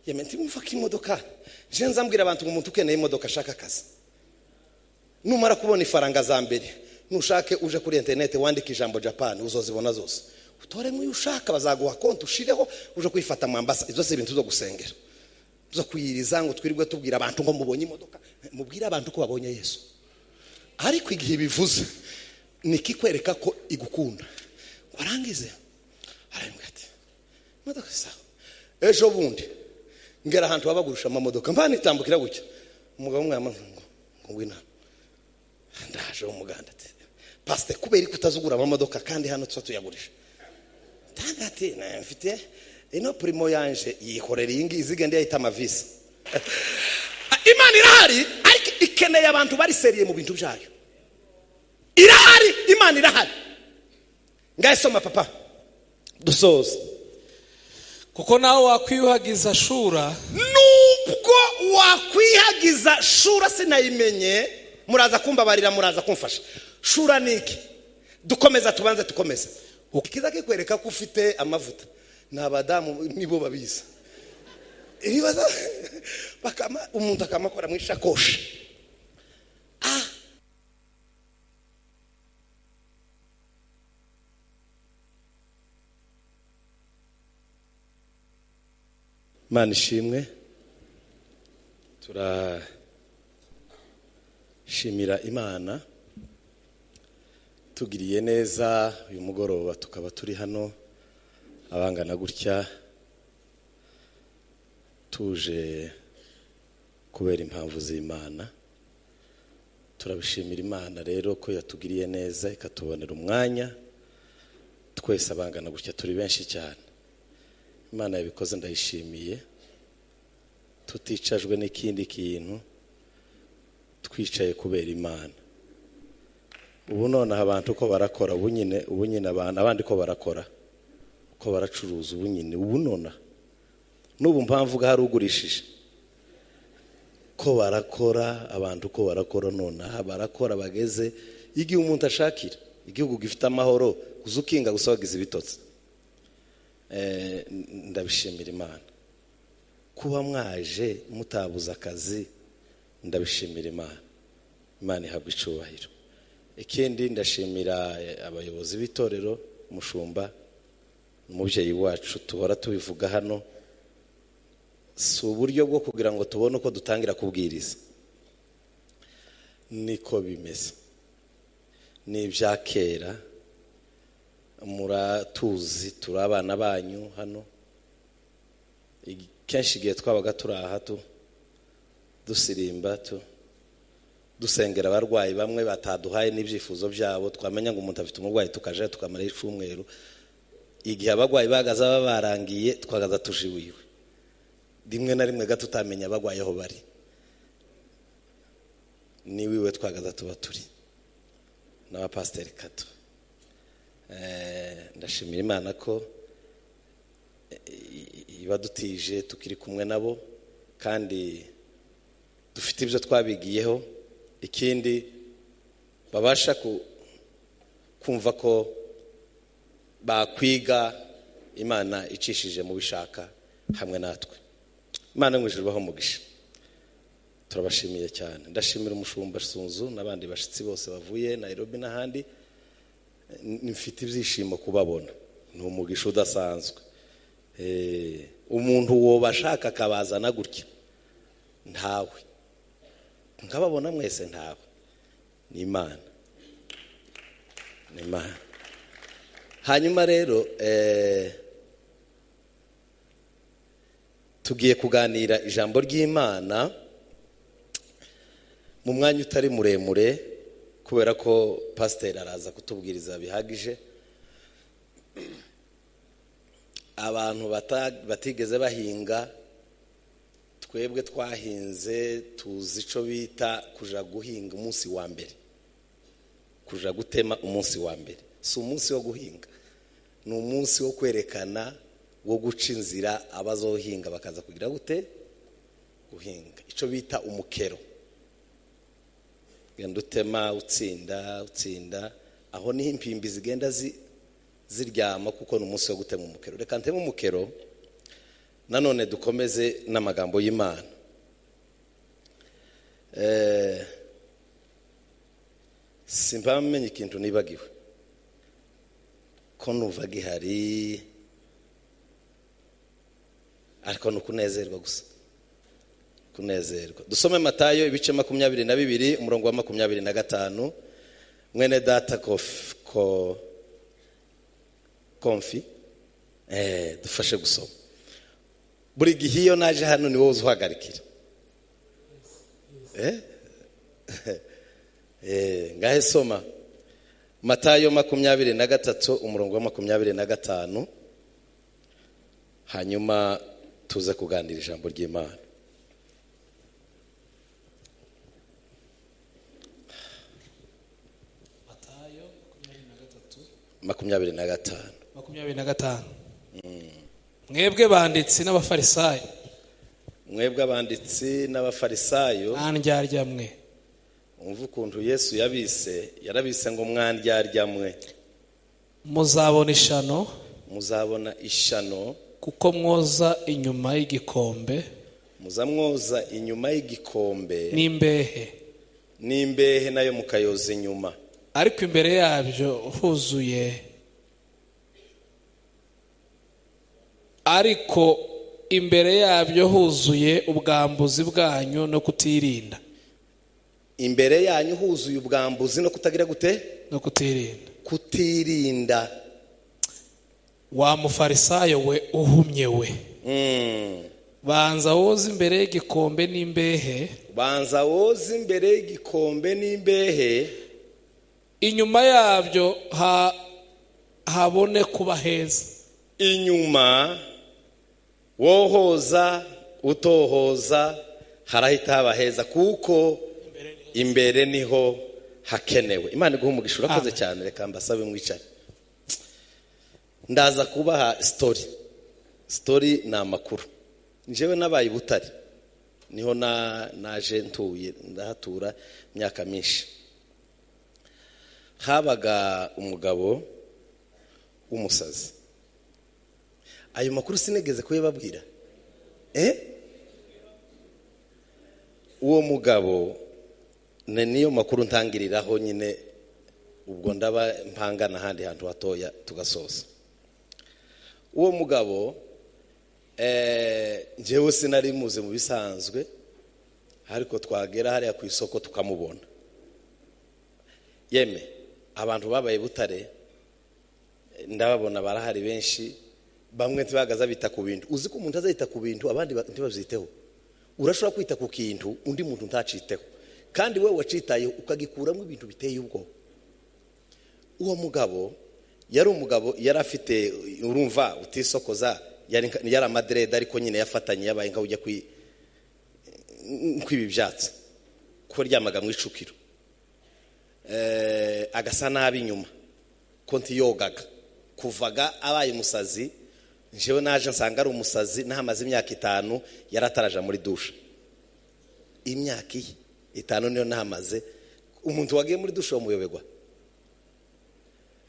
Yeme ntimumva ko imodoka je nzambwira abantu ngo umuntu ukeneye imodoka ashaka akazi. Numara kubona ifaranga za mbere, nushake uje kuri internet wandike ijambo Japan uzozibona zose. Utoremo iyo ushaka bazaguha konti ushireho uje kwifata Mombasa. Izo si ibintu zo gusengera. Zo kwiyiriza ngo twirirwe tubwira abantu ngo mubonye imodoka, mubwire abantu ko babonye Yesu. Ariko igihe bivuze nikikwereka ko igukunda. Warangize arambwira ati imodoka sawa. Ejo bundi ngera ahantu babagurisha amamodoka mba nitambukira gutya, umugabo umwe yamaze ngo ngwina ndaje umuganda ati pastor kubera ko utazugura amamodoka kandi hano tuba tuyagurisha. Tanga ati na mfite ino primo yanje yikorera iyi ngiyi izigende yahita amavisi. Imana irahari ariko ikeneye abantu bari seriye mu bintu byayo. Irahari, Imana irahari. Ngaye soma papa dusoza. Kuko nawe wakwiyuhagiza shura, nubwo wakwihagiza shura sinayimenye, muraza kumbabarira, muraza kumfasha. Shura niki? Dukomeza tubanze tukomeza. Ikiza kikwereka ko ufite amavuta ni abadamu nibo babizi. Ibibazo bakama umuntu akamakora mu ishakoshi. Imana ishimwe, turashimira Imana tugiriye neza uyu mugoroba tukaba turi hano abangana gutya tuje kubera impamvu z'Imana. Turabishimira Imana rero ko yatugiriye neza ikatubonera umwanya twese abangana gutya, turi benshi cyane. Imana yabikoze ndayishimiye, tuticajwe n'ikindi kintu, twicaye kubera Imana. Ubu none abantu ko barakora, ubu nyine abantu abandi ko barakora, ko baracuruza ubu nyine, ubu none n'ubu mpamvu hari ugurishije ko barakora, abantu ko barakora none barakora bageze igihe umuntu ashakira. Igihugu gifite amahoro uzukinga gusa wagize ibitotsi. Ndabishimira Imana kuba mwaje mutabuza akazi, ndabishimira Imana. Imana ihabwa icubahiro. Ikindi ndashimira abayobozi b'itorero, umushumba umubyeyi wacu tuhora tubivuga hano, si uburyo bwo kugira ngo tubone uko dutangira kubwiriza, niko bimeze, ni ibya kera. Muratuzi turi abana banyu hano, kenshi igihe twabaga turi aha dusirimba dusengera abarwayi bamwe bataduhaye n'ibyifuzo byabo, twamenya ngo umuntu afite umurwayi tukaje tukamara icyumweru. Igihe abarwayi bagaza babarangiye twagaza tujiwiwe, rimwe na rimwe gato utamenya abarwayi aho bari, ni wiwe twagaza tuba turi n'abapasiteri kato. Ndashimira Imana ko ibadutije tukiri kumwe nabo kandi dufite ibyo twabigiyeho. Ikindi babasha kumva ko bakwiga Imana icishije mu bishaka hamwe natwe. Imana mu ijuru baho umugisha, turabashimiye cyane. Ndashimira umushumba Sunzu n'abandi bashitsi bose bavuye Nairobi n'ahandi. Mfite ibyishimo kubabona, ni umugisha udasanzwe. Umuntu wobashaka akabazana gutya ntawe, nkababona mwese ntawe, ni Imana, ni Imana. Hanyuma rero tugiye kuganira ijambo ry'Imana mu mwanya utari muremure, kubera ko pasiteri araza kutubwiriza bihagije. Abantu batigeze bahinga, twebwe twahinze tuzi ico bita kuja guhinga umunsi wa mbere, kuja gutema umunsi wa mbere. Si umunsi wo guhinga, ni umunsi wo kwerekana, wo guca inzira abazohinga bakaza kugira gute guhinga, ico bita umukero. Genda utema utsinda utsinda, aho niho impimbi zigenda ziryama, kuko ni umunsi wo gutema umukero. Reka nteme umukero. Nanone dukomeze n'amagambo y'Imana. Simpamenye ikintu nibagiwe ko numva gihari, ariko ni ukunezerwa gusa, kunezerwa. Dusome Matayo ibice 22 umurongo wa 25. Mwene data Konfi dufashe gusoma. Buri gihe iyo naje hano ni wowe uzuhagarikira. Ngahe soma Matayo 23 umurongo wa 25, hanyuma tuze kuganira ijambo ry'Imana. Matayo 23 25. Mwebwe banditsi n'abafarisayo, mwebwe abanditsi n'abafarisayo, mwandyarya mwe. Umva ukuntu Yesu yabise, yarabise ngo mwandyarya mwe. Muzabona ishano, muzabona ishano, kuko mwoza inyuma y'igikombe, muzamwoza inyuma y'igikombe n'imbehe, n'imbehe nayo mukayoza inyuma, ariko imbere yabyo huzuye, ariko imbere yabyo huzuye ubwambuzi bwanyu no kutirinda. Imbere yanyu huzuye ubwambuzi no kutagira gute? No kutirinda. Kutirinda. Wa mufarisayo we uhumye we, banza woze imbere y'igikombe n'imbehe, banza woze imbere y'igikombe n'imbehe, inyuma yabyo habone kuba heza. Inyuma wohoza utohoza harahita haba heza, kuko imbere niho hakenewe. Imana iguhe umugisha, urakoze cyane. Reka mbasabe mwicare. Ndaza kubaha story. Story ni amakuru. Njyewe nabaye Butare, niho naje ntuye, ndahatura imyaka myinshi. Habaga umugabo w'umusazi. Ayo makuru sinigeze kuyababwira. Uwo mugabo niyo makuru ntangiriraho nyine, ubwo ndaba mpangana ahandi hantu hatoya tugasoza. Uwo mugabo njyewe sinari muzi mu bisanzwe, ariko twagera hariya ku isoko tukamubona. Yeme abantu babaye Butare ndababona barahari benshi, bamwe ntibagaza bita ku bintu. Uzi ko umuntu azayita ku bintu abandi ntibabyiteho. Urashobora kwita ku kintu undi muntu ntaciteho, kandi wewe wacitaye ukagikuramo ibintu biteye ubwoba. Uwo mugabo yari umugabo yari afite, urumva utisokoza, yari amadrede, ariko nyine yafatanye yabaye nka ujya kwiba ibyatsi, ko ryamaga mu icukiro, agasa nabi inyuma, ko ntiyogaga. Kuvaga abaye umusazi, njyewe naje nsanga ari umusazi, nahamaze imyaka 5 yarataraja muri dushe. Imyaka 5 niyo nahamaze. Umuntu wagiye muri dushe wamuyobegwa,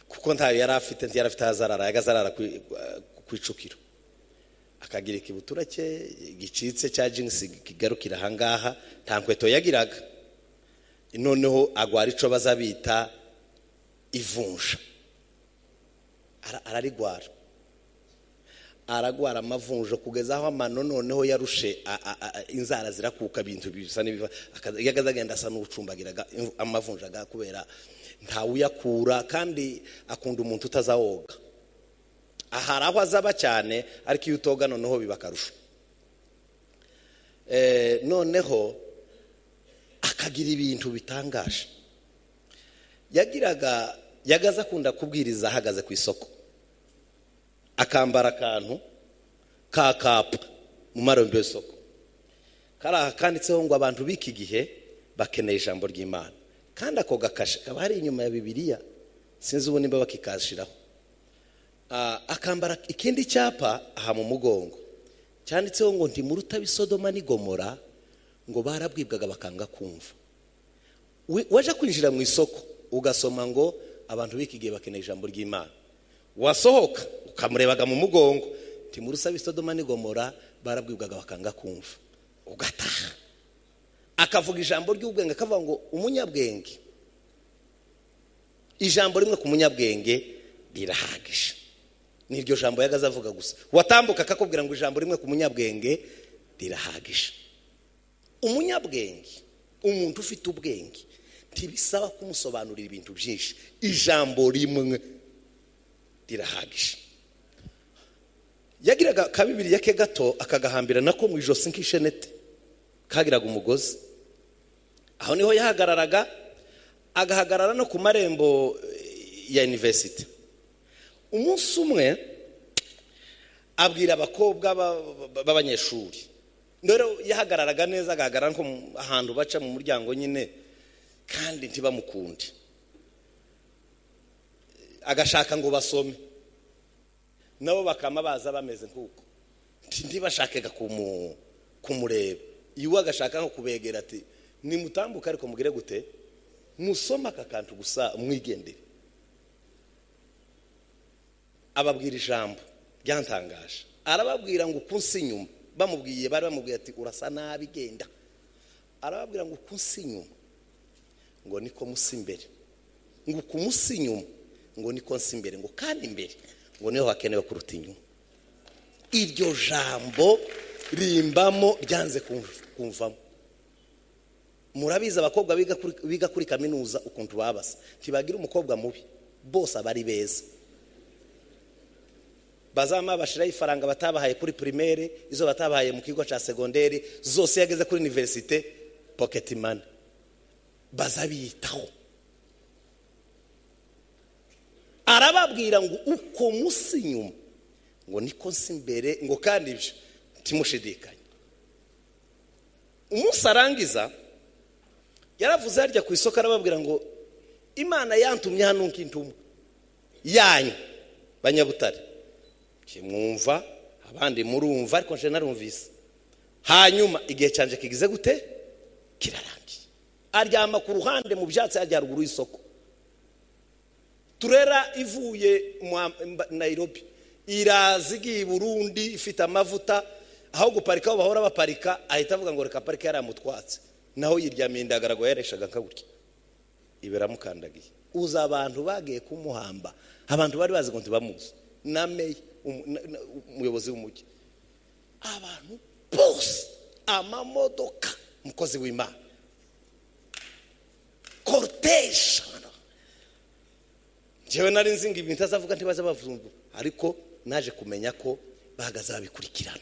kuko ntayo yari afite, ntiyari afite azarara, yagazarara ku icukiro, akagira ikibutura cye gicitse cya jeans kigarukira ahangaha, nta nkweto yagiraga. Noneho agwara ico bazabita ivunja, ararigwara, aragwara amavunja kugeza aho amano noneho yarushe, inzara zirakuka, ibintu bisa n'ibiva, yagazagenda asa n'ucumbagiraga amavunja kubera ntawuyakura. Kandi akunda umuntu utazawoga, ahari aho azaba cyane, ariko iyo utoga noneho biba akarusho. Noneho akagira ibintu bitangaje. Yagiraga, yagaza akunda kubwiriza ahagaze ku isoko, akambara akantu kakapa mu marembo y'isoko, kari kanditseho ngo abantu b'iki gihe bakeneye ijambo ry'Imana. Kandi ako gakashe kaba hari inyuma ya Bibiliya, sinzi ubu nimba bakikashiraho. Akambara ikindi cyapa aha mu mugongo cyanditseho ngo ntimuruta b'Isodoma n'i Gomora, ngo barabwibwaga bakanga kumva. Waje kwinjira mu isoko ugasoma ngo abantu b'iki gihe bakeneye ijambo ry'Imana, wasohoka ukamurebaga mu mugongo, Timurusa Sodoma ni Gomora barabwibwaga bakanga kumva. Ugataha. Akavuga ijambo ry'ubwenge, akavuga ngo umunyabwenge, ijambo rimwe ku munyabwenge rirahagije. Niryo jambo yagaze avuga gusa. Watambuka akakubwira ngo ijambo rimwe ku munyabwenge rirahagije. Umunyabwenge, umuntu ufite ubwenge, ntibisaba kumusobanurira ibintu byinshi. Ijambo rimwe rirahagije. Yagiraga kabibiri yake gato akagahambira nako mu ijosi nk'ishenete, kagiraga umugozi. Aho niho yahagararaga, agahagarara no ku marembo ya university. Umunsi umwe abwira abakobwa b'abanyeshuri, ndero yahagararaga neza, agahagarara nko ahantu baca mu muryango nyine, kandi ntibamukunde, agashaka ngo basome, nabo bakama baza bameze nkuko, ntibashakega kumureba. Iwe agashaka nko kubegera ati nimutambuka ariko mugire gute, musoma aka kantu gusa mwigendere. Ababwira ijambo ryantangaje, arababwira ngo ukunsi inyuma. Bamubwiye, bari bamubwiye ati urasa nabi genda. Arababwira ngo ukunsi inyuma ngo niko musi imbere, ngo ukumusi inyuma ngo niko nsi imbere, ngo kandi imbere ngo niho hakenewe kuruta inyuma. Iryo jambo rimbamo ryanze kumvamo. Murabizi abakobwa biga kuri kaminuza ukuntu babasa, ntibagira umukobwa mubi, bose abari beza. Bazama bashira ifaranga batabahaye kuri primaire, izo batabahaye mu kigo cha secondaire, zose yageze kuri université pocket money bazabitaho. Arababwira ngo uko musi inyuma ngo niko nsi imbere, ngo kandi ibyo timushidikanye. Umunsi arangiza yaravuze harya ku isoko, arababwira ngo Imana yantumye hano nk'intumwa yanyu banyabutare, kimwumva abandi murumva, ariko nje narumvise. Hanyuma igihe cyanje kigize gute, kirarangiye. Aryama ku ruhande mu byatsi ajya ruguru y'isoko. Turera ivuye mu Nairobi iraza igiye i Burundi ifite amavuta, aho guparika aho bahora baparika, ahita avuga ngo reka parike yaramutwatse, naho yiryamiye indagarago yareshaga nkagutya, iberamukandagiye. Uza abantu bagiye kumuhamba, abantu bari bazi ngo ntibamuzi, na meya umuyobozi w'umujyi, abantu bose, amamodoka, umukozi w'Imana, cortege. Jewe nari nzi ngo ibintu azavuga ntibaza bavumbu, ariko naje kumenya ko bahagaze babikurikirana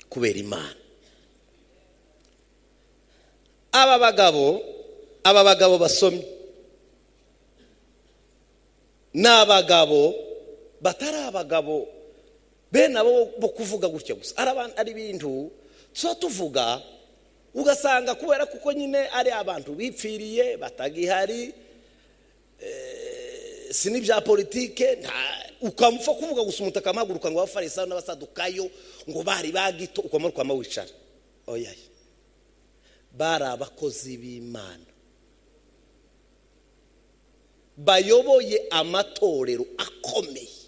kubera Imana. Aba bagabo basomye n'abagabo batari abagabo bene abo bo kuvuga gutya gusa, ari ibintu so tuvuga ugasanga kubera kuko nyine ari abantu bipfiriye batagihari, si n'ibya politike, ukamupfa kuvuga gusa umuntu akamaguruka ngo abafarisayo n'abasadukayo ngo bari bagito, ukamurukama wicara. Oya, bari abakozi b'Imana bayoboye amatorero akomeye,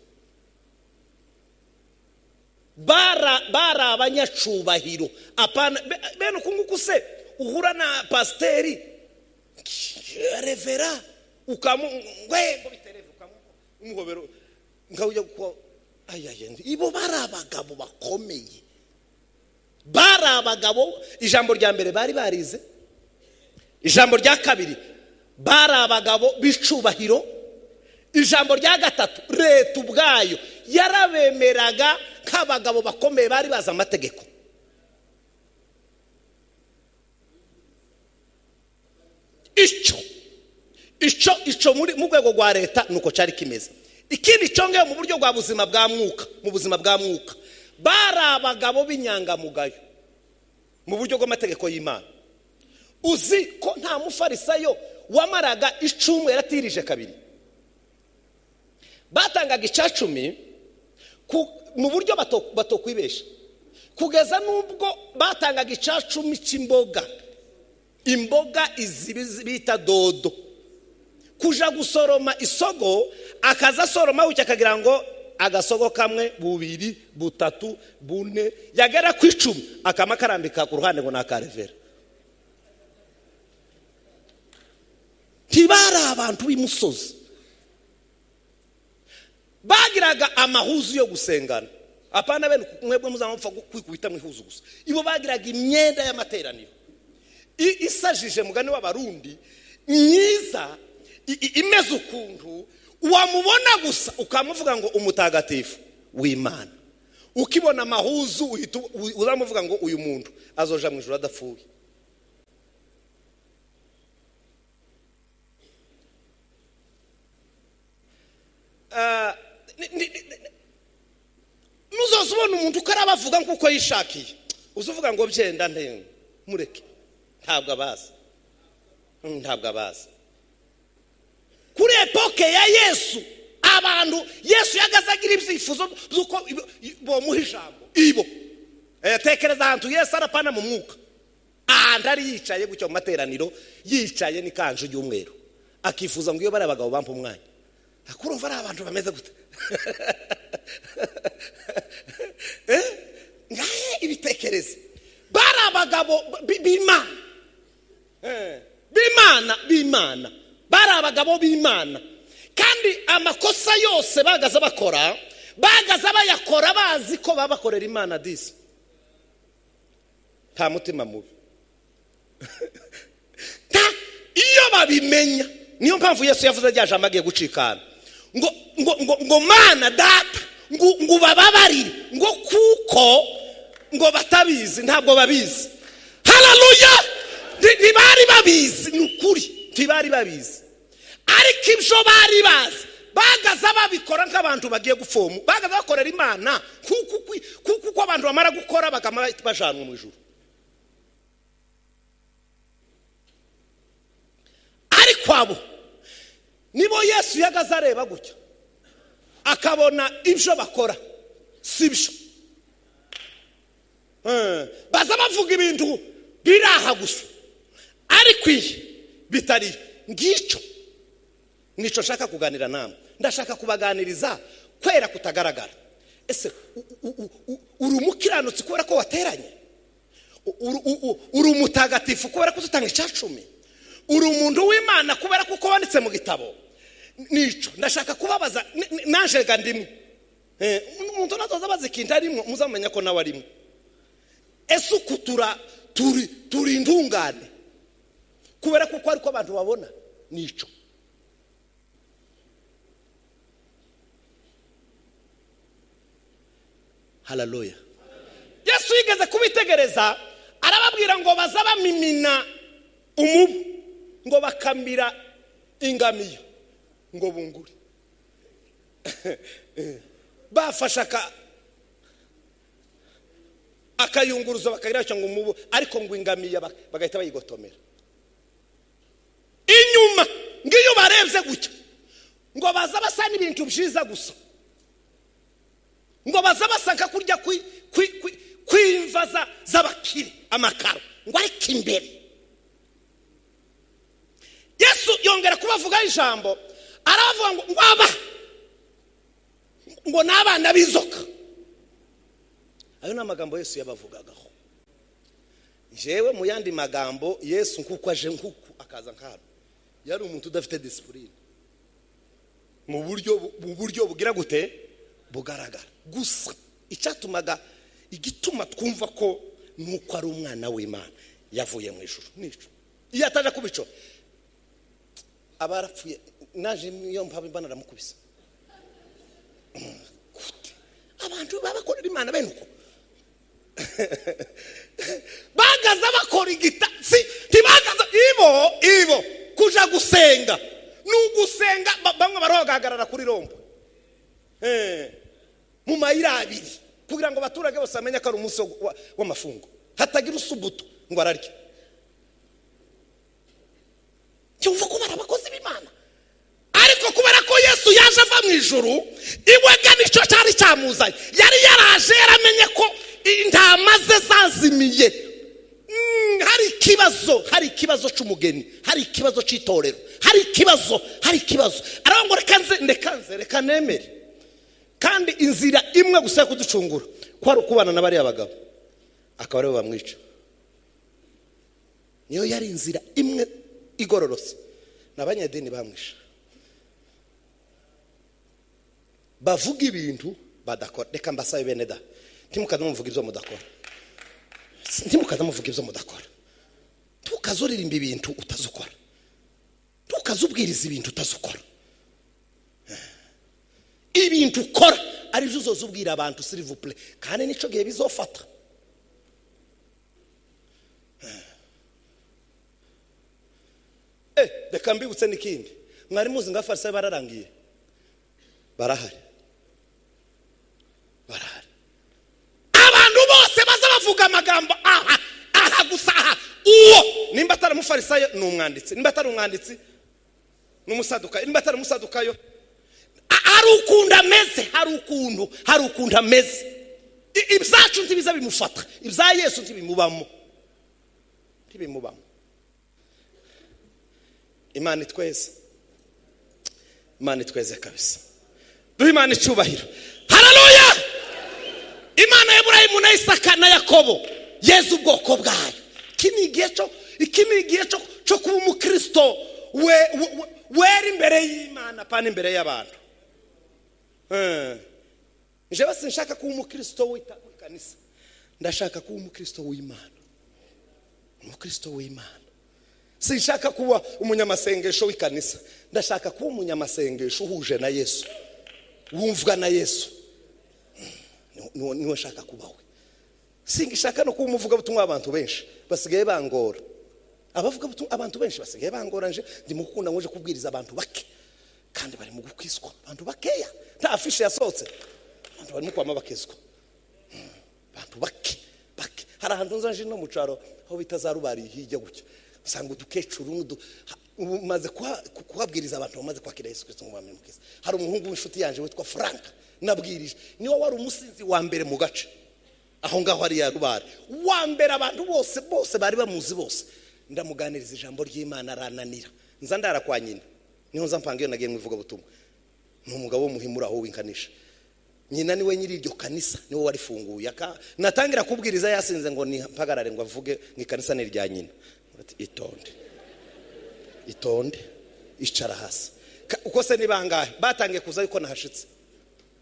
bari abanyacubahiro. Apana bene ukunguku se uhura na pasteri revera ukamungwe bitereve ukamuhobero nkawujya ko ayaye. Ibo bari abagabo bakomeye, bari abagabo. Ijambo rya mbere bari barize, ijambo rya kabiri bari abagabo b'icubahiro, ijambo rya gatatu leta ubwayo yarabemeraga nk'abagabo bakomeye bari bazi amategeko. Icyo muri mu rwego rwa leta nuko cyari kimeze. Ikindi cyongeye mu buryo bwa buzima bwa mwuka, mu buzima bwa mwuka bari abagabo b'inyangamugayo mu buryo bw'amategeko y'Imana. Uzi ko nta mufarisayo wamaraga icumu yaratirije kabiri. Batangaga icacumi mu buryo batokwibesha, kugeza nubwo batangaga icacumi cy'imboga, imboga izi bita dodo. Kuja gusoroma isogo, akaza soroma bucya akagira ngo Agasogo kamwe, bubiri, butatu, bune, yagera ku 10 akama karambika ku ruhande ngo nakarevera. Ntibari abantu b'imusozi, bagiraga amahuzu yo gusengana. Apana bene mwebwe muzamupfa kwikubita mu ihuzu gusa, ibo bagiraga imyenda y'amateraniro isajije mugani w'abarundi myiza, imeze ukuntu wamubona gusa ukamuvuga ngo umutagatifu w'Imana. Ukibona amahuzu uzamuvuga ngo uyu muntu azoja mu ijuru adapfuye. Nuzoza ubona umuntu uko arabavuga nkuko yishakiye, uzuvuga ngo byenda nte mureke, ntabwo abazi, ntabwo abazi. Kuri epoke ya Yesu abantu, Yesu yagazagira ibyifuzo by'uko bomuha ijambo. Ibo tekereza ahantu Yesu arapana mu mwuka, ahantu ari yicaye gutyo mu materaniro, yicaye n'ikanzu y'umweru, akifuza ngo iyo bari abagabo bampa umwanya. Akurumva ari abantu bameze gute? Ngahe ibitekerezo bari abagabo b'Imana, b'Imana, b'Imana, bari abagabo b'Imana. Kandi amakosa yose bagaza bakora, bagaza bayakora bazi ko babakorera Imana disi, nta mutima mubi. Iyo babimenya, niyo mpamvu Yesu yavuze rya jambo agiye gucikana ngo ngo ngo ngo Mana data ngo ngo bababarire, ngo kuko ngo batabizi, ntabwo babizi. Haleluya! Ntibari babizi, ni ukuri ntibari babizi. Ariko ibyo bari bazi bagaza babikora nk'abantu bagiye gupfoma, bagaza bakorera Imana kuko abantu bamara gukora bakama bajanwa mu ijuru. Ariko abo nibo Yesu yagaza areba gutya akabona ibyo bakora sibyo, baza bavuga ibintu biraha gusa ariko iyi bitari ngicyo. Nico nshaka kuganira namwe, ndashaka kubaganiriza kwera kutagaragara. Ese uri umukiranutsi kubera ko wateranye? Uri umutagatifu kubera ko utanga icacumi? Uri umuntu w'Imana kubera ko wanditse mu gitabo? Nico ndashaka kubabaza, naje ga ndimwe. Umuntu natoza abaza ikintu arimwe, muzamenya ko nawe arimwe. Ese ukutura turi intungane kubera ko ariko abantu babona? Nico. Haleluya. Yesu yigeze kubitegereza arababwira ngo baza bamimina umubu, ngo bakamira ingamiyo ngo bungure. Bafasha akayunguruzo bakagira ngo umubu, ariko ngo ingamiya bagahita bayigotomera inyuma. Ngiyo barebye gutya ngo baza basa n'ibintu byiza gusa, ngo baza basanka kurya kwimva z'abakire amakaro, ngo ariko imbere. Yesu yongera kubavuga ijambo aravuga ngo aba ngo n'abana b'inzoka. Ayo ni amagambo Yesu yabavugagaho. Jewe mu yandi magambo, Yesu nkuko aje nkuku akaza nkano, yari umuntu udafite discipline mu buryo bugira gute bugaragara gusa. Icyatumaga igituma twumva ko nuko ari umwana w'Imana yavuye mu ijuru, nico iyo ataje kubico abarapfuye. Naje iyo mpaba Imana aramukubise. Abantu babakorera Imana bene uko bagaza bakora igita, si ntibagaza ibo kuja gusenga nugusenga. Bamwe barogahagarara kuri rombo mu mayira abiri kugira ngo abaturage bose bamenye ko ari umunsi w'amafungo, hatagira usubuto ngo ararye. Cyumva ko bari abakozi b'Imana, ariko kubera ko Yesu yaje ava mu ijuru, iwega nicyo cyari cyamuzanye. Yari yaraje yaramenye ko intama ze zazimiye. Hari ikibazo, hari ikibazo cy'umugeni, hari ikibazo cy'itorero, hari ikibazo, hari ikibazo. Aravuga ngo reka nze, reka nemere. Kandi inzira imwe gusa yo kuducungura ko ari ukubana n'abariya bagabo akaba aribo bamwica. Niyo yari inzira imwe igororotse. N'abanyadini bamwisha. Bavuga ibintu badakora. Reka mbasabe bene da, ntimukaze muvuga ibyo mudakora. Ntimukaze muvuga ibyo mudakora. Ntukazuririmba ibintu utazukora. Ntukazubwiriza ibintu utazukora. Ibintu ukora ari byo uzozubwira abantu, s'il vous plaît. Kandi nico gihe bizofata. Reka mbibutse n'ikindi. Mwari muzi ngo abafarisayo bararangiye. Barahari. Barahari. Abantu bose baza bavuga amagambo aha aha gusa aha. Uwo nimba atari umufarisayo ni umwanditsi, nimba atari umwanditsi ni umusadukayo, nimba atari umusadukayo hari ukuntu ameze, hari ukuntu ameze. Ibyacu ntibiza bimufata, ibya Yesu ntibimubamo, ntibimubamo. Imana itweze, Imana itweze kabisa. Duhe Imana icyubahiro. Haleluya! Imana ya Iburahimu na Isaka na Yakobo yeze ubwoko bwayo. Iki ni igihe cyo kuba umukristo wera imbere y'Imana, pana imbere y'abantu. Nje sinshaka kuba umukristo w'ikanisa, ndashaka kuba umukristo w'Imana. Umukristo w'Imana. Sinshaka kuba umunyamasengesho w'ikanisa, ndashaka kuba umunyamasengesho uhuje na Yesu, wumvwa na Yesu. Niwe nshaka kuba we. Singishaka no kuba umuvugabutumwa w'abantu benshi basigaye bangora. Abavugabutumwa abantu benshi basigaye bangora. Nje ndi mukunda ngoje kubwiriza abantu bake, kandi bari mu gukizwa. Abantu bakeya, nta afishe yasohotse, abantu barimo kwama bakizwa. Abantu bake bake. Hari ahantu nzanje no mu caro aho bita za Rubari hirya gutya, usanga udukecuru umaze kuhabwiriza abantu bamaze kwakira Yesu Kristo nk'umwami n'umukiza. Hari umuhungu w'inshuti yanje witwa Frank nabwirije, niwe wari umusinzi wa mbere mu gace aho ngaho ari ya Rubari, wa mbere abantu bose bose bari bamuzi bose. Ndamuganiriza ijambo ry'Imana arananira. Nza ndara kwa nyina, niho nza mpanga iyo nagiye mu ivugabutumwa. Ni umugabo w'umuhimura aho w'inkanisha. Nyina niwe nyiri iryo kanisa, niwe warifunguye. Natangira kubwiriza yasinze ngo ni mpagarare ngo avuge ngo ikanisa ni irya nyina. Ati itonde, itonde, icara hasi. Uko se ni bangahe batangiye kuza ariko nahashitse.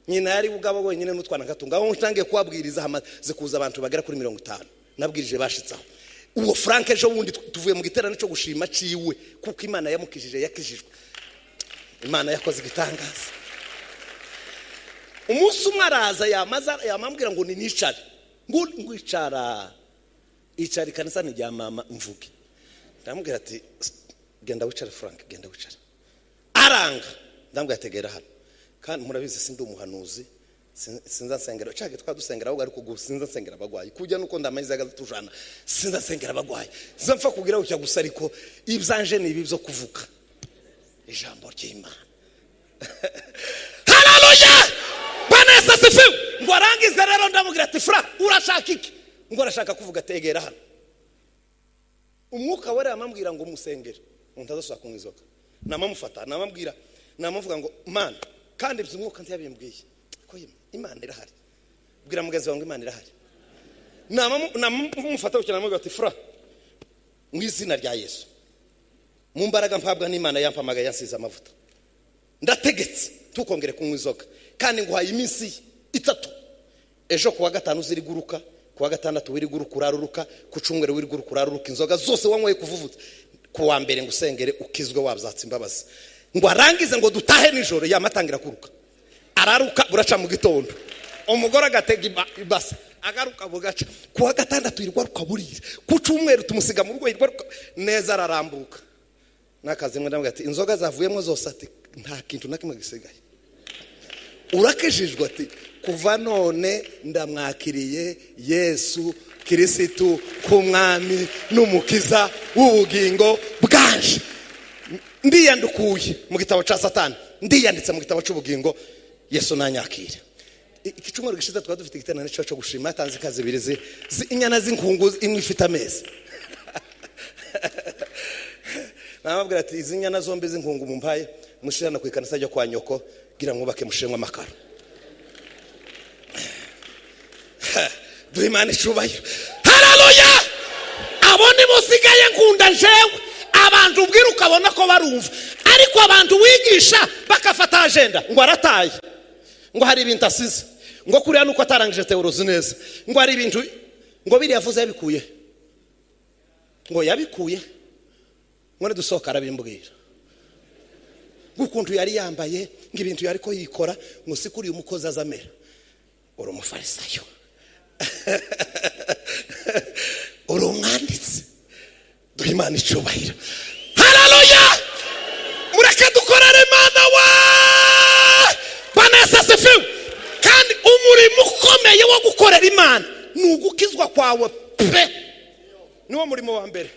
Nyina yari ubugabo wenyine n'utwana gatunga. Aho ntangiye kubabwiriza hamaze kuza abantu bagera kuri 50. Nabwirije bashitsaho. Uwo Frank ejo bundi tuvuye mu giterane cyo gushima ciwe, kuko Imana yamukijije, yakijijwe. Imana yakoze igitangaza. Umunsi umwe araza yamambwira ngo ni nicare. Ngo icara. Icara ikanisa ni rya mama mvuge. Ndamubwira ati genda wicare Frank, genda wicare. Aranga. Ndamubwira tegera hano. Kandi murabizi sindi umuhanuzi, sinza nsengera. Cyake twadusengera ahubwo ariko gusa sinza nsengera abagwayi. Kujya nuko ndamaze agatujana. Sinza nsengera abagwayi. Sinza mfa kugira ucya gusa ariko ibyanje ni ibi byo kuvuga ijambo ry'Imana. Haleluya! Bwana Yesu asifiwe. Ngo arangize rero ndamubwira ati Fra, urashaka iki? Ngo arashaka kuvuga, tegera hano. Umwuka wera yamambwira ngo musengere, umuntu azashaka kunywa inzoga. Namamufata, namambwira, namuvuga ngo Mana, kandi ibyo umwuka ntiyabimbwiye. Ko Imana irahari. Bwira mugenzi wawe ngo Imana irahari. Namamufata ukina namubwira ati Fra, mu izina rya Yesu, mu mbaraga mpabwa n'Imana yampamagaye yansize amavuta, ndategetse tukongere kunywa inzoga, kandi nguhaye iminsi 3. Ejo kuwa gatanu uziriguruka, kuwa gatandatu wiriguruka uraruruka, ku cyumweru wiriguruka uraruruka, inzoga zose wanyweye kuvuvutse. Kuwa mbere ngusengere ukizwe wabyatsa imbabazi. Ngo arangize ngo dutahe nijoro, yamatangira kuruka. Araruka buraca mu gitondo. Umugore agatega ibasa, agaruka bugaca. Kuwa gatandatu yirwaruka burira, ku cyumweru tumusiga mu rugo yirwaruka neza ararambuka. Nakazi mwe ndamubwira ati inzoga zavuyemo zose, ati nta kintu na kimwe gisigaye. Urakijijwe? Ati kuva none ndamwakiriye Yesu Kirisitu k'umwami n'umukiza w'ubugingo bwanje. Ndiyandukuye mu gitabo cya Satani, ndiyanditse mu gitabo cy'ubugingo, Yesu nanyakira. Iki cyumweru gishize twari dufite igiterane cyo gushima, yatanze ikaze ibiri inyana z'inkungu imwe ifite amezi. Namabwira ati izi nyana zombi z'inkungu mumpaye mushirana ku ikanisa ryo kwa nyoko, gira mwubake mushiremo amakaro. Duhe Imana icubahiro. Haleluya! Abo nibo usigaye nkunda jewe. Abantu ubwira ukabona ko barumva, ariko abantu wigisha bakafata agenda ngo arataye, ngo hari ibintu asize, ngo kuriya nuko atarangije théologie neza, ngo hari ibintu, ngo biriya yavuze yabikuye, ngo yabikuye, ngo nidusohoka arabimbwira, ngo ukuntu yari yambaye, ngo ibintu yari ko yikora, ngo si kuriya umukozi azamera. Uri umufarisayo, uri umwanditsi. Duhe Imana icubahiro. Haleluya! Mureke dukorere Imana we. Bwana Yesu asifiwe. Kandi umurimo ukomeye wo gukorera Imana ni ugukizwa kwawe pe, niwo murimo wa mbere.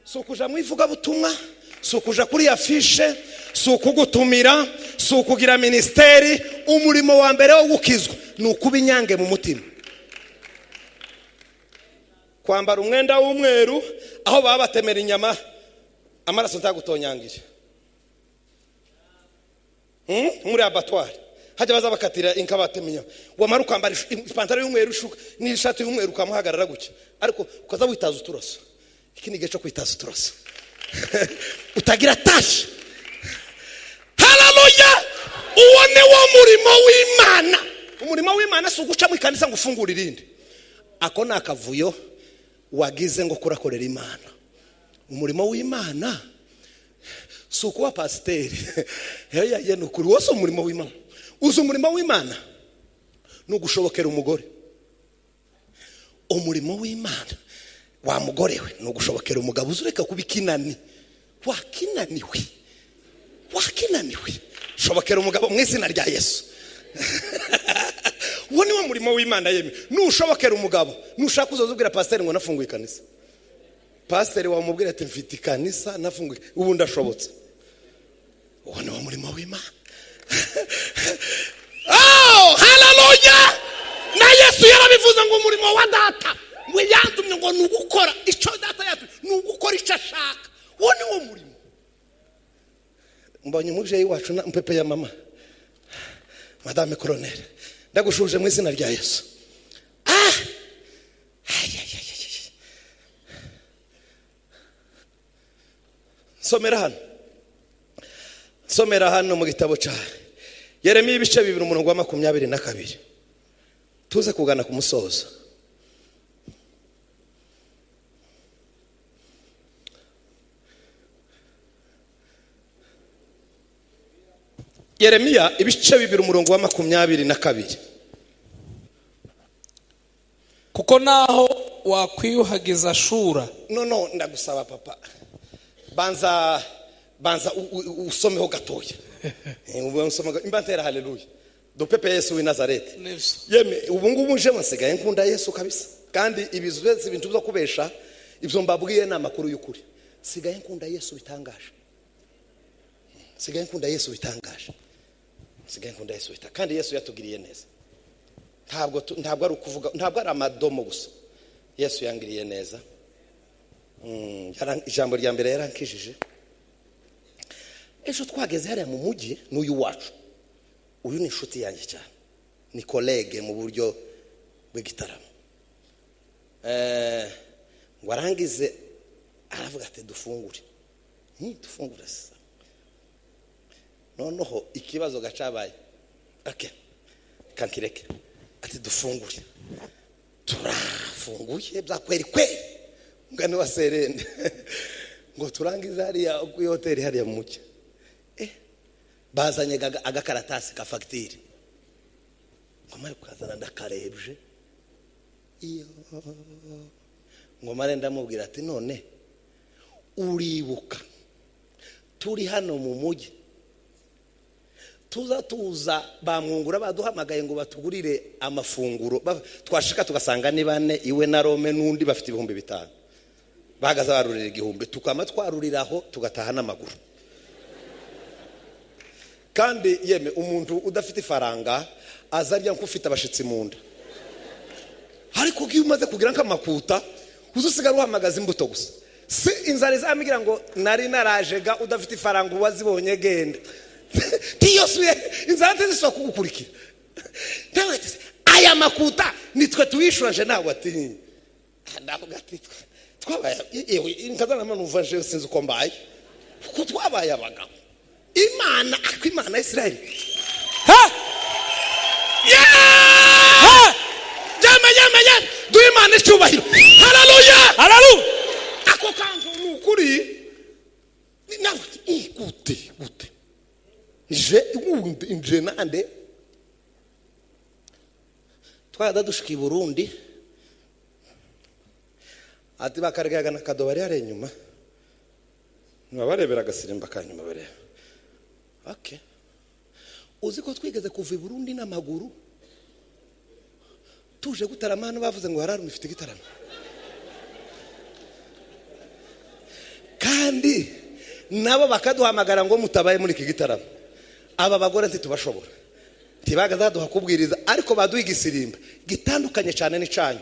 Si ukuja mu ivugabutumwa, si ukuja kuri affiche, si ukugutumira, si ukugira minisiteri. Umurimo wa mbere wo gukizwa ni ukuba inyange mu mutima, kwambara umwenda w'umweru aho baba batemera inyama, amaraso ntagutonyangire. Muri abattoir hajya baza bakatira inka batema inyama, wamara ukambara ipantaro y'umweru, ishuka n'ishati y'umweru, ukamuhagarara gutya, ariko ukaza witaza uturoso. Iki ni igihe cyo kwitaza uturoso utagira tache. Haleluya! Uwo ni wo murimo w'Imana. Umurimo w'Imana si uguca mu ikanisa ngo ufungure irindi. Ako ni akavuyo wagize ngo kurakorera Imana. Umurimo w'Imana si ukuba pasiteri. Ye, ni ukuri wose umurimo w'Imana. Uzi umurimo w'Imana ni ugushobokera umugore. Umurimo w'Imana wa mugore we ni ugushobokera umugabo. Uzi ureka kuba ikinani, wakinaniwe, wakinaniwe. Shobokera umugabo mu izina rya Yesu. Uwo niwo murimo w'Imana. Yemwe, nushobokera umugabo, nushaka uzoza ubwira pasiteri ngo nafunguye ikanisa. Pasiteri wamubwira ati mfite ikanisa, nafunguye, ubu ndashobotse. Uwo niwo murimo w'Imana. Oh, haleluya! Na Yesu yarabivuze ngo umurimo wa Data ngo yantumye ngo ni ugukora icyo Data yatumye, ni ugukora icyo ashaka. Uwo ni wo murimo. Mbonye umubyeyi wacu na mpepe ya mama, Madame Colonel, ndagushuje mu izina rya Yesu. Ah! Ay, ay, ay, ay, ay. Somera hano, somera hano mu gitabo cya Yeremiya ibice 2 umurongo wa 22, tuze kugana ku musozo. Yeremiya ibice 2 umurongo wa 22. Kuko naho wakwiyuhagiza shura. No, ndagusaba papa, banza usomeho gatoya. Imba ntera haleluya. Dupepe Yesu w'i Nazareti. Yeme, ubu ngubu nje nsigaye nkunda Yesu kabisa. Kandi ibizwe ibintu byo kubesha, ibyo mbabwiye ni amakuru y'ukuri. Sigaye nkunda Yesu bitangaje. Sigaye nkunda Yesu bitangaje. Sigaye nkunda Yesu bitangaje. Kandi Yesu yatugiriye neza. Ntabwo ari ukuvuga, ntabwo ari amadomo gusa. Yesu yangiriye neza. Ijambo rya mbere yarankijije. Ejo twageze hariya mu mujyi n'uyu wacu. Uyu ni inshuti yanjye cyane, ni collègue mu buryo bw'igitaramo. Ngo arangize aravuga ati dufungure. Dufungure sasa. Noneho ikibazo gacabaye. Okay. Kankireke. Ati dufungure. Turafunguye bya kweri kweri. Ngani wa serende. Ngo turangize hariya ku hoteli hariya mu mujyi. Bazanye agakaratasi ka fagitire. Ngomare kukazana ndakarebje. Iyo ngomare ndamubwira ati none uribuka turi hano mu mujyi tuza bamwungura baduhamagaye ngo batugurire amafunguro, twashika tugasanga ni bane, iwe na Rome n'undi bafite 5,000, bahagaze barurira 1,000, tukama twaruriraho tugataha n'amaguru. Kandi yeme umuntu udafite ifaranga azarya nk'ufite abashitsi mu nda. Ariko iyo umaze kugira nk'amakuta uzusigara uhamagaza imbuto gusa. Si inzara izamigira ngo nari narajega udafite ifaranga uwazibonye genda. Tiyosuye inzara ntiziswa kugukurikira. Aya makuta nitwe tuwishuraje nawe ati ndavuga ati twabaye yewe nkazana numva je sinzi uko mbaye kuko twabaye abagabo. Imana ako Imana ya Israel. Ha! Yeah! Ha! Jama jama jama duhe Imana icyubahiro. Haleluya! Haleluya! Ako kantu ni ukuri nawe gute gute je wundi nje nande twada dushika i Burundi ati bakargaga na kadobari ari inyuma ntibabarebera agasirimba kanyuma bareba. Okay, uzi ko twigeze kuva i Burundi n'amaguru tuje gutarama hano bavuze ngo hararume ifite igitaramo kandi nabo bakaduhamagara ngo mutabaye muri iki gitaramo. Aba bagore ntitubashobora ntibagazaduha kubwiriza ariko baduha igisirimba gitandukanye cyane n'icanyu.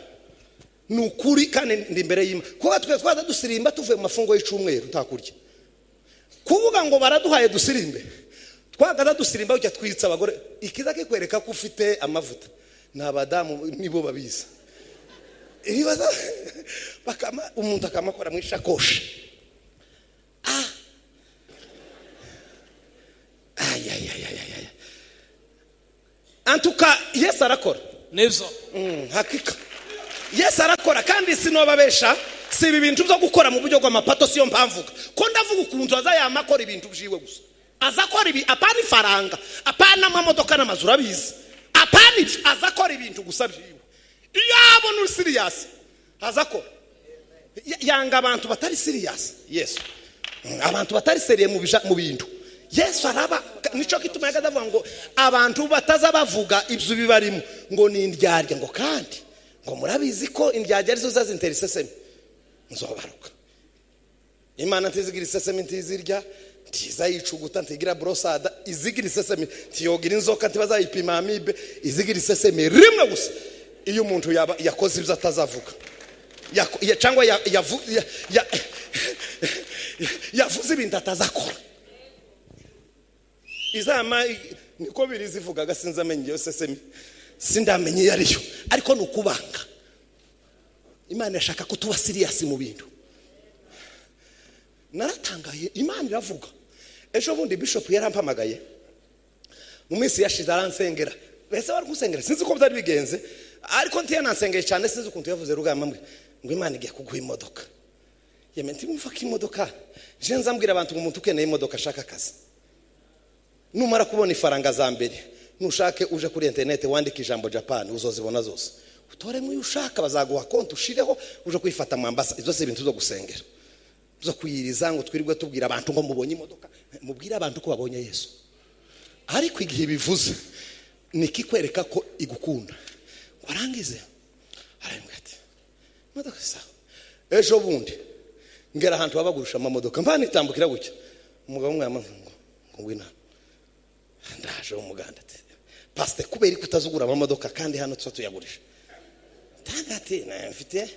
Ni ukuri kandi ndi imbere y'Imana kuba twe twaza dusirimba tuvuye mu mafungo y'icumweru ntakurya kuvuga ngo baraduhaye dusirimbe twagaza dusirimba ujya twitsa abagore ikiza kikwereka ko ufite amavuta ni abadamu nibo babizi ibibazo bakama umuntu akamakora mu ishakoshi. Ah ay ay ay ay ay antuka Yesu arakora Nibyo. Hakika Yesu arakora kandi sinobabesha si ibi bintu byo gukora mu buryo bw'amapato siyo mpamvuga ko ndavuga ukuntu azayamakora ibintu byiwe gusa azakora ibi apana ifaranga apana amamodoka n'amazu urabizi apana ibyo azakora ibintu gusa byiwe iyo abona uri serious azakora. Yanga abantu batari serious. Yesu abantu batari seriye mu bintu Yesu araba nico gituma yagaza ngo abantu bataza bavuga ibyo bibarimo ngo ni indyarya ngo kandi ngo murabizi ko indyarya arizo zazintera isesemi nzobaruka. Imana ntizigira isesemi ntizirya ntizayicuguta ntigira brosada izigira isesemi ntiyogira inzoka ntibazayipima amibe izigira isesemi rimwe gusa iyo umuntu yakoze ibyo atazavuga cyangwa yavuze ibintu atazakora. Izama niko biri zivugaga sinzamenye iyo sesemi sindamenye iyo ariyo ariko ni ukubanga. Imana yashaka ko tuba serious mu bintu. Naratangaye Imana iravuga. Ejo bundi bishop yarampamagaye mu minsi yashize aransengera bese bari kusengera sinzi uko byari bigenze ariko ntiyanansengeye cyane sinzi ukuntu yavuze rugamba mwe ngo Imana igiye kuguha imodoka. Yeme ntimumva ko imodoka je nzambwira abantu ngo umuntu ukeneye imodoka ashaka akazi numara kubona ifaranga za mbere nushake uje kuri internet wandike ijambo Japan uzozibona zose utoremo iyo ushaka bazaguha konti ushireho uje kwifata Mombasa. Izo si ibintu zo gusengera zo kwiyiriza ngo twirirwe tubwira abantu ngo mubonye imodoka mubwire abantu ko babonye Yesu. Ariko igihe bivuze nikikwereka ko igukunda warangize arambwira ati imodoka sawa. Ejo bundi ngera ahantu babagurisha amamodoka mbanitambukira gutya umugabo umwe ngo ngwina ndaje umuganda ati pastor kubera ko utazugura amamodoka kandi hano tuba tuyagurisha tanga ati na mfite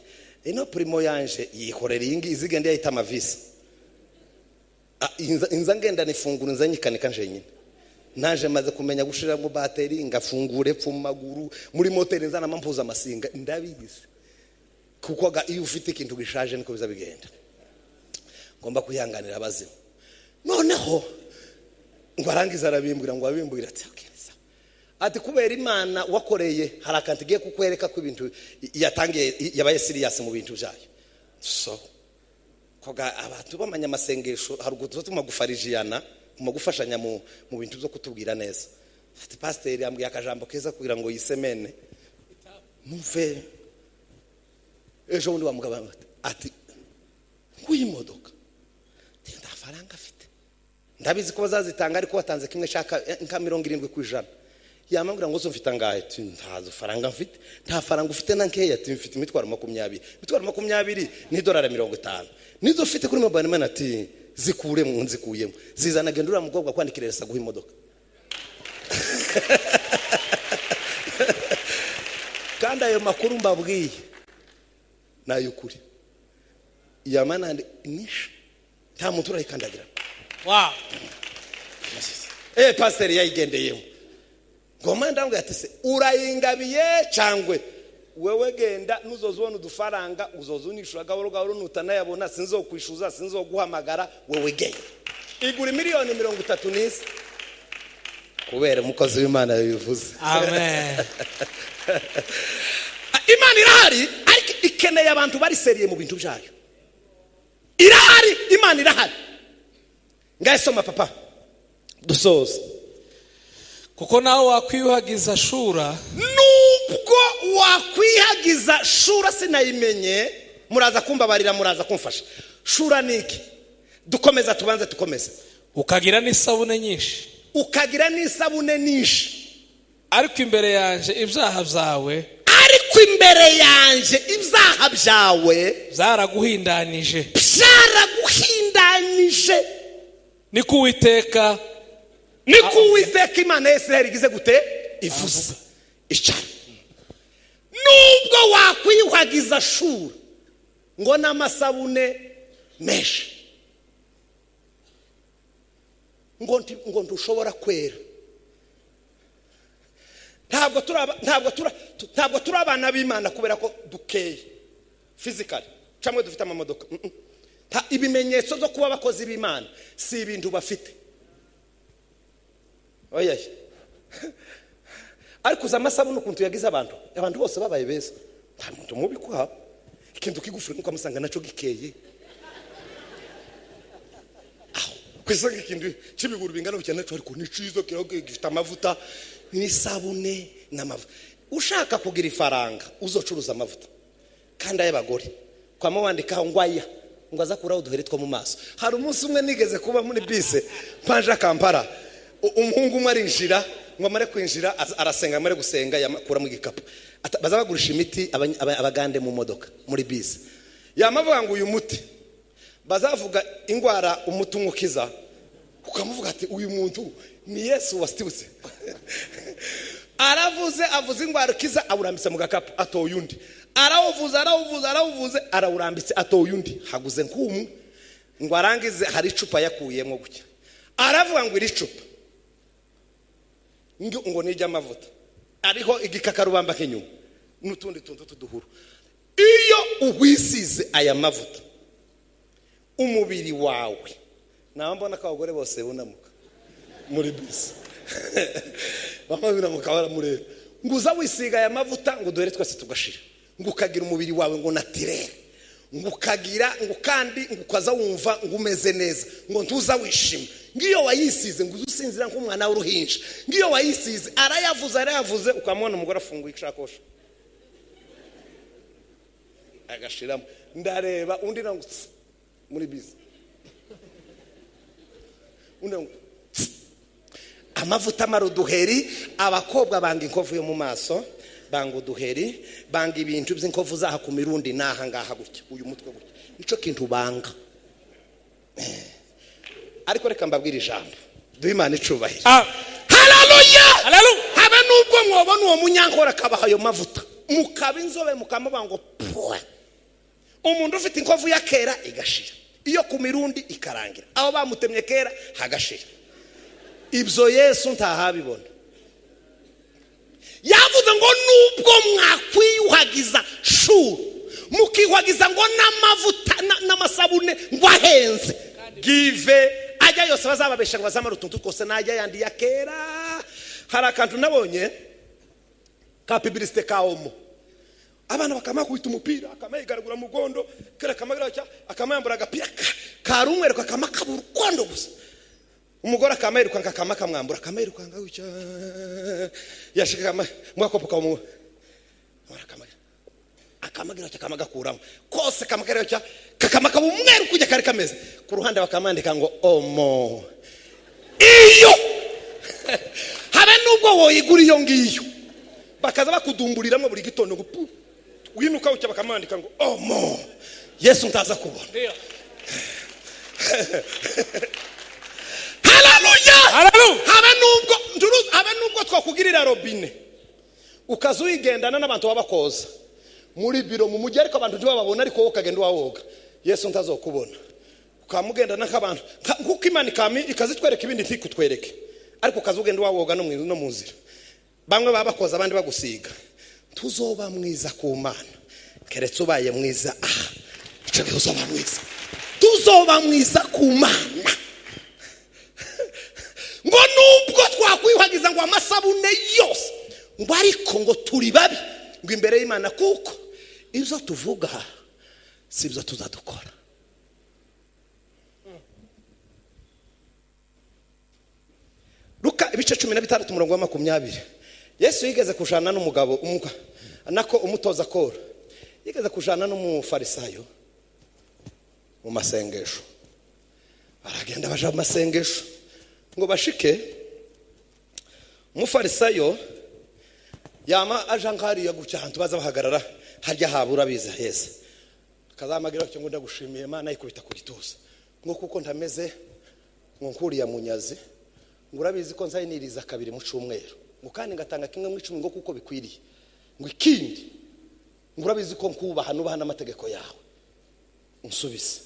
ino primo yanje yikorera iyi ngiyi izigende yahita amavisi inza ngenda nifungura inza nyikanika nje nyine naje maze kumenya gushiramo bateri ngafungure pfu maguru muri moteri nzana mampuza amasinga ndabigize kuko iyo ufite ikintu gishaje niko bizabigenda ngomba kwihanganira abazima. Noneho ngo arangiza arabimbwira ngo abimbwira ati okay sawa ati kubera Imana wakoreye hari akantu igiye kukwereka ko ibintu yatangiye yabaye serious mu bintu byayo. So koga abantu bamanya amasengesho hari ugutuma gufarijiyana mu gufashanya mu bintu byo kutubwira neza. Ati pastor yambwiye akajambo keza kugira ngo yisemene numve. Ejo bundi wa mugabo ati nguyi modoka nta faranga afite ndabizi ko bazazitanga ariko watanze kimwe shaka nka 70%. Yamambwira ngo mfite angahe ati ntazo faranga mfite nta faranga ufite na nkeya ati mfite imitwaro 20 imitwaro 20 ni dolari 50 nizo ufite kuri mobile money ati zikuremo nzikuyemo zizana genda uriya mukobwa kwandikira resa guha imodoka. Kandi ayo makuru mbabwiye nayukuri yamanande nisha nta muntu urayikandagira. Wow. Pastor yayigendeyemo Ngoma ndambwira ati se urayingabiye cyangwe wewe genda nuzoza ubona udufaranga uzoza unishura gahoro gahoro nutanayabona sinzokwishuza sinzoguhamagara wewe genda. Igura 30 million kubera umukozi w'Imana yabivuze. Amen. Imana irahari ariko ikeneye abantu bari seriye mu bintu byayo. Irahari, Imana irahari. Ngaye soma papa dusoza. Kuko nawe wakwiyuhagiza shura, nubwo wakwihagiza shura sinayimenye, muraza kumbabarira, muraza kumfasha. Shura niki? Dukomeza tubanze tukomeze. Ukagira n'isabune nyinshi, ukagira n'isabune nyinshi, ariko imbere yanje ibyaha byawe, ariko imbere yanje ibyaha byawe byaraguhindanije, byaraguhindanije. Niko Uwiteka, niko Uwiteka Imana ya Isirayeli igize gute? Ivuze. Icara. Nubwo wakwiyuhagiza shura ngo n'amasabune menshi, ngo ntushobora kwera. Ntabwo turi abana b'Imana kubera ko dukeye physically cyangwa dufite amamodoka. Ibimenyetso byo kuba abakozi b'Imana si ibintu bafite. Oya. Ariko uza amasabune ukuntu yagize abantu, abantu bose babaye beza. Nta muntu mubi kuhaba. Ikintu kigufura nuko amusanga naco gikeye. Aho kwisanga ikintu cy'ibiguru bingana bitya naco ariko ni ciza gifite amavuta n'isabune n'amavuta. Ushaka kugira ifaranga uzocuruza amavuta kandi ay'abagore. Kwama wandikaho ngo aya ngo aza kuraho uduhere two mu maso. Hari umunsi umwe nigeze kuba muri bise mpanja Kampala, umuhungu umwe arinjira ngo amare kwinjira arasenga, amare gusenga yakura mu gikapu. Baza bagurisha imiti abagande mu modoka muri bise. Yamavuga ngo uyu muti bazavuga ingwara umuti umukiza, ukamuvuga ati uyu muntu ni Yesu wasitibutse. Aravuze avuze ingwara kiza awurambitse mu gakapu atoye undi. Arawuvuze arawuvuze arawuvuze arawurambitse atoye undi. Haguze nkumu ngo arangize hari icupa yakuyemo gutya. Aravuga ngo iri cupa ngo nijya amavuta ariho igikakarubamba kinyuma n'utundi tuntu tuduhuru. Iyo uwisize aya mavuta umubiri wawe, nawe mbona ko abagore bose bunamuka muri bisi bamwe binamuka baramureba ngo uza wisiga aya mavuta ngo duhere twese tugashira, ngo ukagira umubiri wawe ngo naturere, ngo ukagira ngo kandi ngo ukaza wumva ngo umeze neza, ngo ntuza wishima. Ngiyo wayisize ngo uzusinzira nk'umwana w'uruhinja. Ngiyo wayisize arayavuze arayavuze ukamubona umugore afunguye ishakoshi agashiramo. Ndareba undi nango muri bisi undi nango amavuta amara uduheri. Abakobwa banga inkovu yo mu maso, banga uduheri, banga ibintu by'inkovu zaha ku mirundi naha ngaha gutya uyu mutwe gutya, nico kintu banga. Ariko reka mbabwire ijambo, duhe Imana icubahiro. Haleluya, haleluya. Habe nubwo mwobona uwo munyankora akabaha ayo mavuta mukaba inzobe mukamuba ngo pwa. Umuntu ufite inkovu ya kera igashira, iyo ku mirundi ikarangira, aho bamutemye kera hagashira. Ibyo Yesu ntahabibona. Yavuze ngo nubwo mwakwiyuhagiza shuru mukiyuhagiza ngo n'amavuta n'amasabune ngo ahenze give ajya yose bazababesha ngo bazamara utuntu twose najya yandi ya kera. Hari akantu nabonye ka publicité ka Omo, abana bakamakubita umupira akamayigaragura mu gondo kera kamagira cya akamayambura agapira karumwereka akamakabura ukondo gusa. Umugore akamayirukanka akamakamwambura akamayirukanka gutya yashika mwakopoka mu akamagira cya akamagakuramo kose kamagira cya kakamaka umweru kujya kari kameze ku ruhande bakamandika ngo Omo. Iyo habe nubwo woyigura iyo ngiyo bakaza bakudumburiramo buri gitondo ngo pu winuka ucya bakamandika ngo Omo. Yesu ntaza kubona. Haleluya, haleluya. Habe nubwo twakugirira robine ukaza uyigendana n'abantu babakoza muri biro mu mujyi ariko abantu ntibababona, ariko wowe ukagenda wawoga, Yesu ntazokubona. Ukamugendana nk'abantu nkuko Imana ikazitwereka ibindi ntikutwereke, ariko ukaza ugenda wawoga no mu nzira. Bamwe baba bakoza, abandi bagusiga. Tuzoba mwiza ku Mana keretse ubaye mwiza aha. Icyo gihe uzoba mwiza, tuzoba mwiza ku Mana. Ngo nubwo twakwiyuhagiza ngo amasabune yose, ngo ariko ngo turi babi ngo imbere y'Imana, kuko ibyo tuvuga si byo tuzadukora. Luka ibice 16 umurongo wa 20. Yesu yigeze kujana n'umugabo nako umutoza koro, yigeze kujana n'umufarisayo mu masengesho. Baragenda baja mu masengesho ngo bashike. Umufarisayo yama aja nkariya gutya ahantu baza bahagarara harya habura biza heza, akazamagira cyo ngo ndagushimiye Imana, ikubita ku gituza ngo kuko ntameze ngo nkuriya munyazi, ngo urabizi ko nzayiniriza kabiri mu cyumweru, ngo kandi ngatanga kimwe mu 10 ngo kuko bikwiriye, ngo ikindi ngo urabizi ko nkubaha nubaha n'amategeko yawe, unsubize.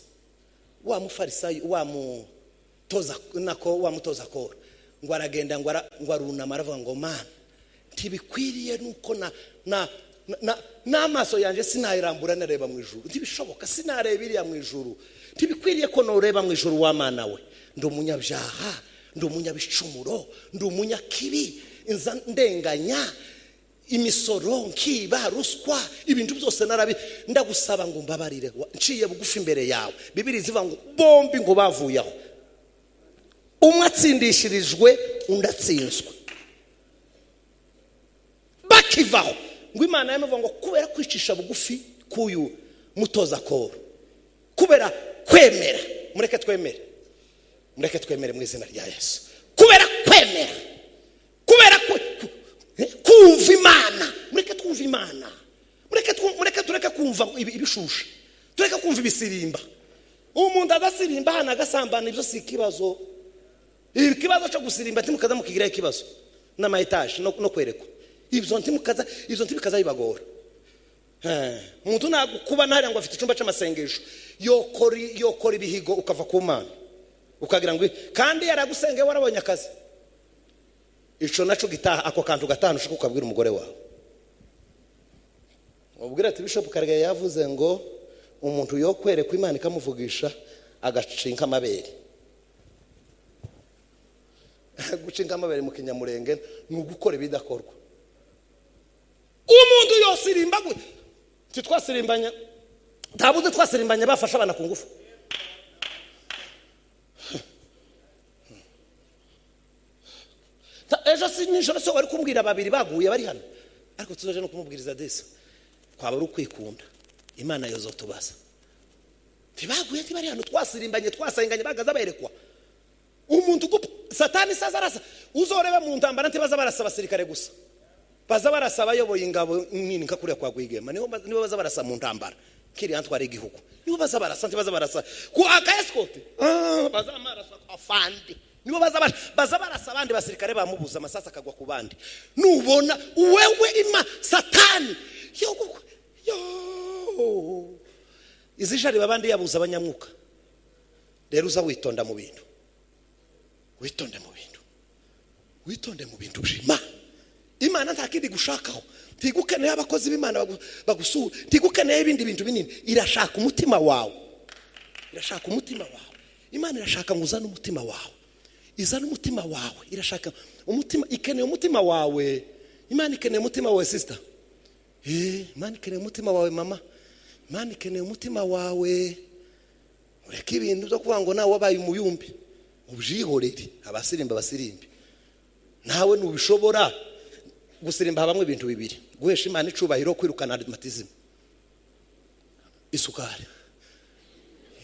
Wa mufarisayo wa mutoza nako wa mutoza koro ngo aragenda ngo arunama aravuga ngo Mana, ntibikwiriye nuko na na n'amaso yanjye sinayirambura nareba mu ijuru, ntibishoboka, sinareba iriya mu ijuru, ntibikwiriye ko noreba mu ijuru wa Mana we, ndi umunyabyaha, ndi umunyabicumuro, ndi umunyakibi, inza ndenganya imisoro, nkiba ruswa, ibintu byose narabi, ndagusaba ngo mbabarire, nciye bugufi imbere yawe. Bibiri zivuga ngo bombi ngo bavuye aho, umwe atsindishirijwe undi atsinzwe. Bakivaho ngo Imana yamuvuga ngo kubera kwicisha bugufi k'uyu mutoza koro, kubera kwemera, mureke twemere, mureke twemere mu izina rya Yesu, kubera kwemera, kubera kumva Imana, mureke twumva Imana, mureke tureke kumva ibishusha, tureke kumva ibisirimba. Umuntu agasirimba hano agasambana, ibyo si ikibazo. Ikibazo cyo gusirimba ntimukaza mukigira ikibazo n'ama etaje no kwerekwa, ibyo ntimukaza, ibyo ntibikaza bibagora. Umuntu nagukuba ntari ngo afite icyumba cy'amasengesho, yokora ibihigo ukava ku Mana ukagira ngo kandi yaragusengeye warabonye akazi. Ico naco gitaha ako kantu gatanu ushaka ukabwira umugore wawe, ubwira ati Bishop Karegeya yavuze ngo umuntu yo kwerekwa Imana ikamuvugisha agacinka amabere. Gucinka amabere mu Kinyamurenge ni ugukora ibidakorwa. Umuntu yosirimba titwasirimbanya, ntabuze twasirimbanya bafasha abana ku ngufu. Ejo si nijoro so bari kumbwira babiri baguye bari hano, ariko tuzoje no kumubwiriza desa kwaba ari ukwikunda. Imana yozotubaza ntibaguye ntibari hano, twasirimbanye twasenganye bagaza berekwa. Umuntu Satani saza arasa, uzoreba mu ntambara ntibaza barasa abasirikare gusa, baza barasa abayoboye ingabo nini nka kuriya kwa Rwigema, niho baza barasa mu ntambara kiri antwara igihugu, niho baza barasa, ntibaza barasa ku aka escort, baza marasa afandi, nibo baza barasa abandi basirikare bamubuza amasasa akagwa ku bandi. Nubona wewe ima Satani yo izijari babandi yabuza abanyamwuka. Rero uza witonda mu bintu, witonde mu bintu, witonde mu bintu by'Imana. Imana nta kindi gushakaho, ntigukeneye abakozi b'Imana bagusura, ntigukeneye ibindi bintu binini, irashaka umutima wawe, irashaka umutima wawe. Imana irashaka ngo uzane umutima wawe, izane umutima wawe, irashaka umutima, ikeneye umutima wawe. Imana ikeneye umutima wawe sister, Imana ikeneye umutima wawe mama, Imana ikeneye umutima wawe. Ureke ibintu byo kuvuga ngo nawe wabaye umuyumbi, ubyihorere. Abasirimba basirimbe, nawe nubishobora gusirimba. Habamwe ibintu bibiri: guhesha Imana icubahiro, kwirukana rhumatism, isukari,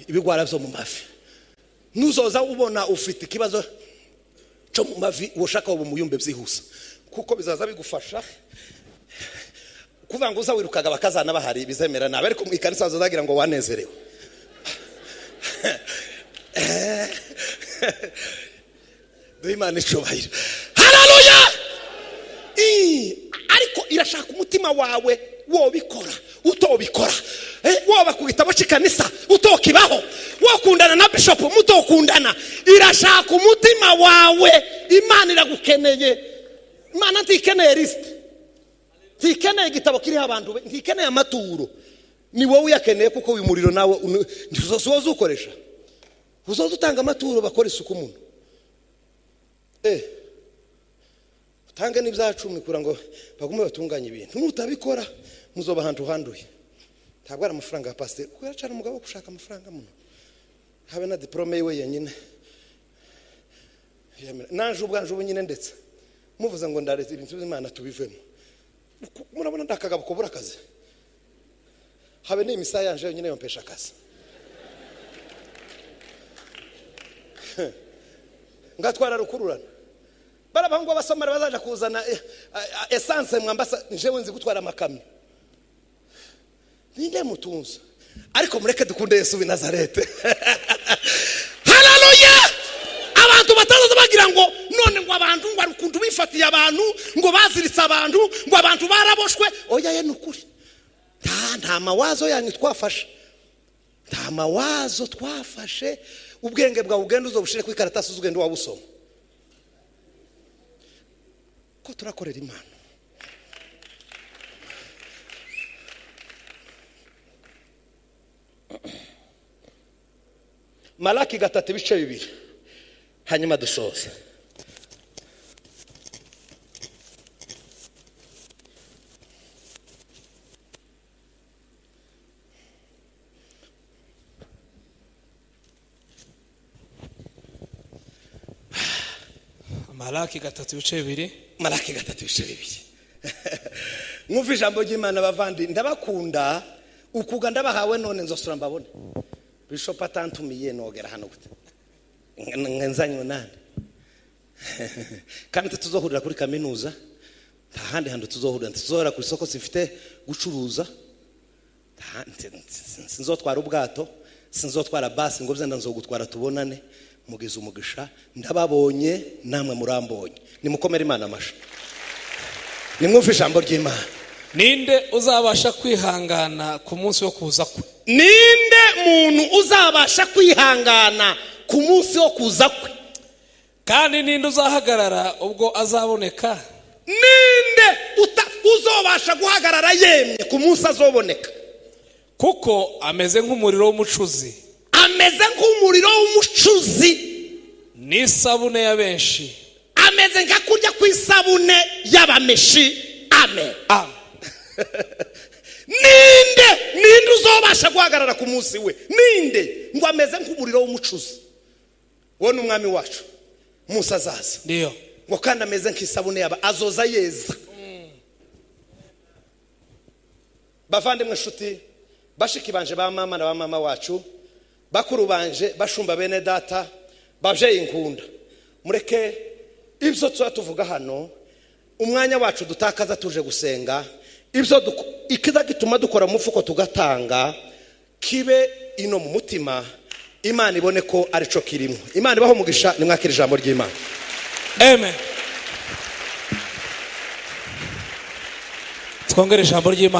ibigwara byo mu mavi. Nuzoza ubona ufite ikibazo cyo mu mavi, ushaka ubu muyumbe byihuse, kuko bizaza bigufasha kuvuga ngo uza wirukaga bakazana bahari bizemera nabe, ariko mu ikanisa bazagira ngo wanezerewe. Duhe Imana icubahiro. Haleluya! Ariko irashaka umutima wawe, wobikora utobikora, woba ku gitabo cy'ikanisa utokibaho, wokundana na bishop mutokundana, irashaka umutima wawe. Imana iragukeneye. Imana ntikeneye lisite, ntikeneye igitabo kiriho abantu, ntikeneye amaturo. Ni wowe uyakeneye kuko uyu muriro nawe uzoza ukoresha. Uzoza utanga amaturo bakora isuku umuntu. Utange n'ibya 10 kugira ngo bagume batunganye ibintu. Nutabikora muzoba ahantu handuye. Ntabwo ari amafaranga ya pasiteri, kuko yaracana umugabo wo gushaka amafaranga muno. Habe na diplome yiwe yenyine. Nanje ubwanje ubu nyine ndetse muvuze ngo ndaretse ibintu by'Imana tubivemo. Murabona ndakagabo kubura akazi. Habe ni imisaya yanje yonyine yompesha akazi. Ngatwara rukururana. Barabahungu abasomara bazaje kuzana essence mwambasa njewe nzi gutwara amakamyo. Ninde mutunze? Ariko mureke dukunde Yesu w'i Nazarete. Haleluya! Abantu batazaza bagira ngo none ngo abantu ngo arukuntu bifatiye abantu ngo baziritse abantu ngo abantu baraboshwe. Oya ye nukuri. Nta mawazo yanyu twafashe. Nta mawazo twafashe. Ubwenge bwawe ugenda uzobushire ku ikaratasi uzugenda wabusoma. Ko turakorera Imana. Malaki 3:2 hanyuma dusoze. Malaki 3:2. Malaki 3:2. Mwumva ijambo ry'Imana bavandi, ndabakunda ukuga ndabahawe none nzosura mbabone. Bishop atantumiye nogera hano gute. Ngenzanywe nande. Kandi tuzohurira kuri kaminuza, nta handi hantu tuzohurira, tuzohora ku isoko sifite gucuruza. Sinzotwara ubwato, sinzotwara basi ngo byenda nzogutwara tubonane. Mugize umugisha, ndababonye namwe murambonye. Nimukomere Imana amasha. Nimwumve ijambo ry'Imana. Ninde uzabasha kwihangana ku munsi wo kuza kwe? Ninde muntu uzabasha kwihangana ku munsi wo kuza kwe? Kandi ninde uzahagarara ubwo azaboneka? Ninde uzobasha guhagarara yemye ku munsi azoboneka? Kuko ameze nk'umuriro w'umucuzi. Ameze nk'umuriro w'umucuzi. N'isabune ya benshi. Ameze nka kurya kw'isabune y'abameshi. Amen. Amen. Ninde uzobasha guhagarara ku munsi we? Ninde? Ngo ameze nk'umuriro w'umucuzi. Wowe ni umwami wacu. Musa azaza. Ndiyo. Ngo kandi ameze nk'isabune yaba azoza yeza. Bavandimwe nshuti, bashiki banje ba mama na ba mama wacu, bakuru banje, bashumba bene data, bavyeyi nkunda. Mureke ibyo tuba tuvuga hano, umwanya wacu dutakaza tuje gusenga, ibyo ikiza gituma dukora umufuko tugatanga kibe ino mu mutima, Imana ibone ko arico kirimo. Imana ibaho umugisha, nimwakira ijambo ry'Imana. Amen. Twongere ijambo ry'Imana.